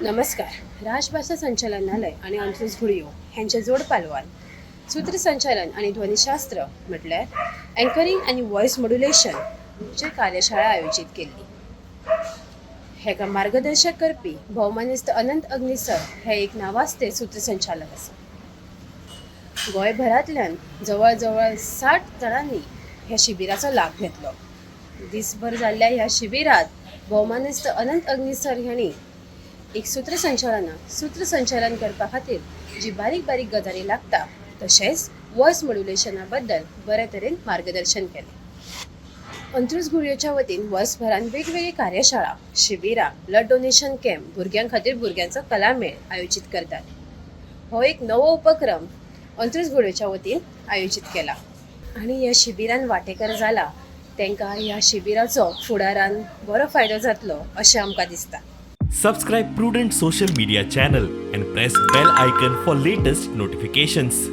नमस्कार. राजभाशा संचालनालय आनी अंत्रुज घुडयो हेंच्या जोड पालवान सूत्रसंचालन आनी ध्वनीशास्त्र म्हटल्यार एंकरींग आनी वॉयस मोड्युलेशन चे कार्यशाळा आयोजीत केल्ली. हेका मार्गदर्शक करपी भोवमानेस्त अनंत अग्नी सर हे एक नावाजते सूत्रसंचालक आसा. गोंयभरांतल्यान जवळ जवळ 60 जाणांनी ह्या शिबिराचो लाभ घेतलो. दिसभर जाल्ल्या ह्या शिबिरात भोवमानेस्त अनंत अग्नी सर ह्यांनी एक सूत्रसंचालन करपा खातीर जी बारीक बारीक गजाली लागता, तशेंच वॉयस मोड्युलेशना बद्दल बरे तरेन मार्गदर्शन केलें. अंत्रुज घुडयोच्या वतीन वर्सभरान वेगवेगळी कार्यशाळा, शिबिरां, ब्लड डोनेशन कॅम्प, भुरग्यां खातीर भुरग्यांचो कला मेळ आयोजीत करतात. हो एक नवो उपक्रम अंत्रुज घुडयोच्या वतीन आयोजीत केला आनी ह्या शिबिरान वांटेकार जाला तांकां ह्या शिबिराचो फुडारान बरो फायदो जातलो अशें आमकां दिसता. Subscribe Prudent Social Media channel and press bell icon for latest notifications.